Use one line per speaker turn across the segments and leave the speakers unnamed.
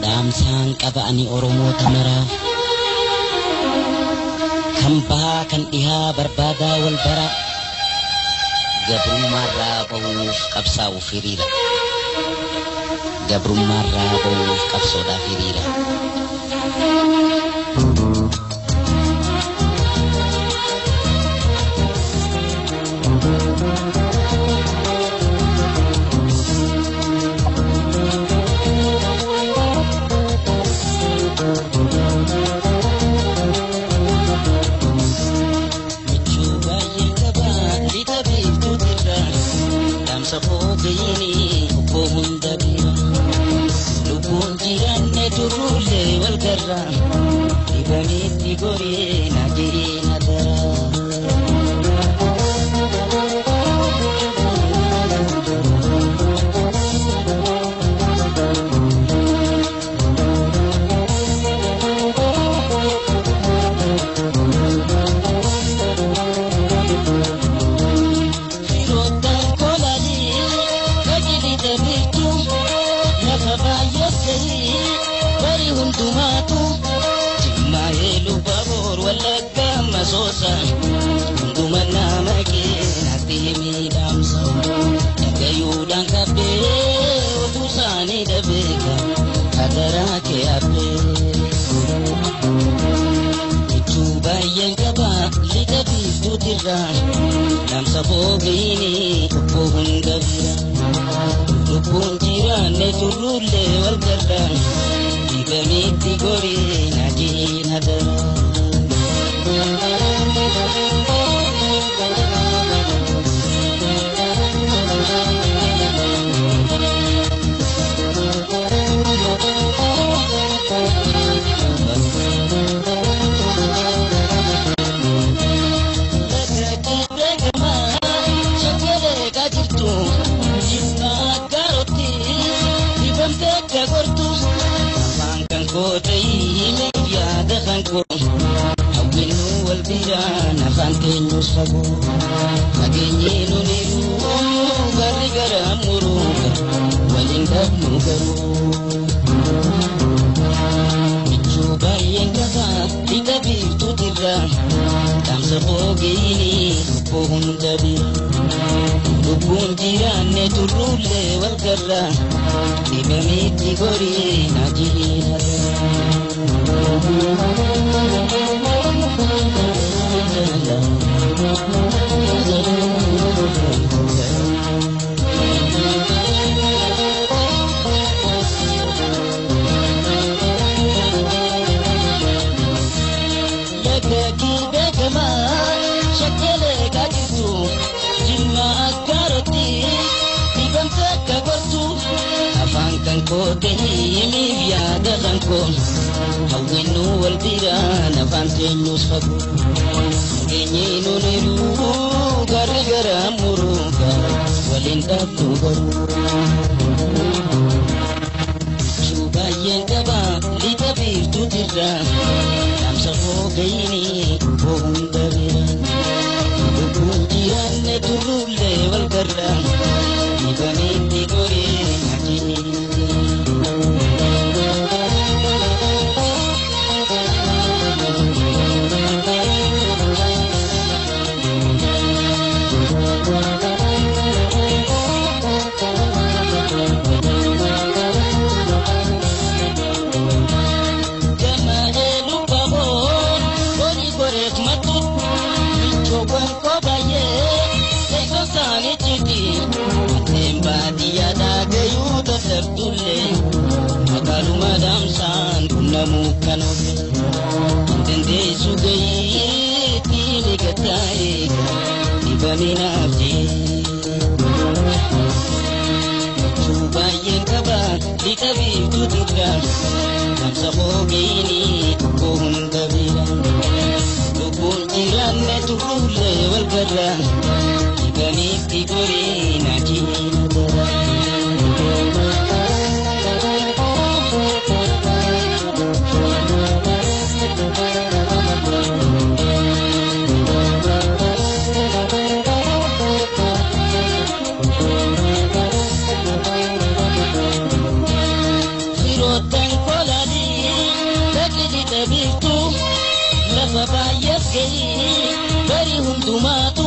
Dhaamsaan qaba ani Oromoota maraaf. Kan bahaa kan dhihaa barbaadaa wal bara. Gabrummaarraa bahuuf qabsaa'uuf hiriira. Gabrummaarraa bahuuf qabsoodhaaf hiriira. Michuu baay'een qaba lixa biiftuutirra. Dhaamsa foogayini obbo hunda bira. Lubbuun jiraanne turruullee wal garra. Dhibameetti goree na jireenya dara. Firoottan kolaalii tajaajila biiftuu lafa baay'ee gahii bari hundumaatu jimmaa eeluu baboor wallagga masoosa hunduma nama keenatti himii dhaamsa dhagayuudhaan qabbee oduu isaanii dhabeeka hadaraa kee habbee. Michuu baay'een qaba lixa biiftuutirra. Dhaamsa foogayini obbo hunda bira. Lubbuun jiraanne turruullee wal garra. Dhibameetti goree na jiina dara. Waliin dhabnu garuu. Michuu baay'een qaba lixa biiftuutirra. Dhaamsa foogayini obbo hunda bira. Lubbuun jiraanne turruullee wal garra. Dhibameetti goree na jireenya dara. Lagaki beekamaa shakkeelee kaajirtu jimma akkaarotti dhibamte akka gortu afaan kan koo ta'e yaada kan koo hawwinnu wal biraan afaan teenyus fagoo geenyee nuuniru garri gara muruuga waliin dhabnu garuu. Michuu baay'een qaba lixa biiftuutirra. Dhaamsa foogayini obbo hunda bira. Lubbuun jiraanne turruullee wal garra. Dhibameetti goree na jireenya. Gama eeluu baboon horii goreef mattu michoowwan koo baay'ee teessoo isaanii citi atteen baadiyyaadhaa gayuu dadhabdullee magaaluma dhaamsaan qunnamuu kan oofe dandeessu gayiitti ni gattaa'eega dhibaminaaf jee. Michuu baay'een qaba lixa biiftuutirra. Dhaamsa foogayini obbo hunda bira. Lubbuun jiraanne turruullee wal garra. Dhibameetti goree na jireenya dara. Firoottan Baay'eef gahii bari hundumaatu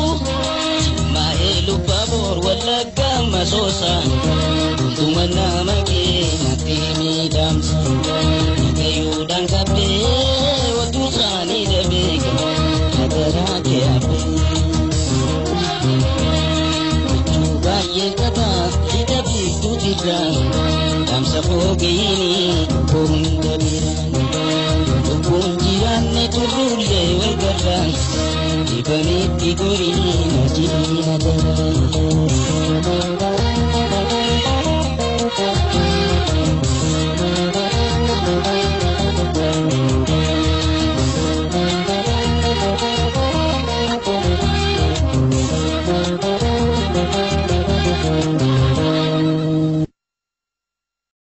Jimmaa'ee Lubbaboor Wallaggaa Masoosa hunduma nama keenyatti miidhamsa. Nagayuudhaan qabdee oduu isaanii dhabee hagaraa kee hafe. Michuu baay'ee qaba lixa biiftuutirra dhaamsa foogeeyini hunda biraan. Lubbuun jiraanne turrullee wal garra dhibameetti goriina jiina dara.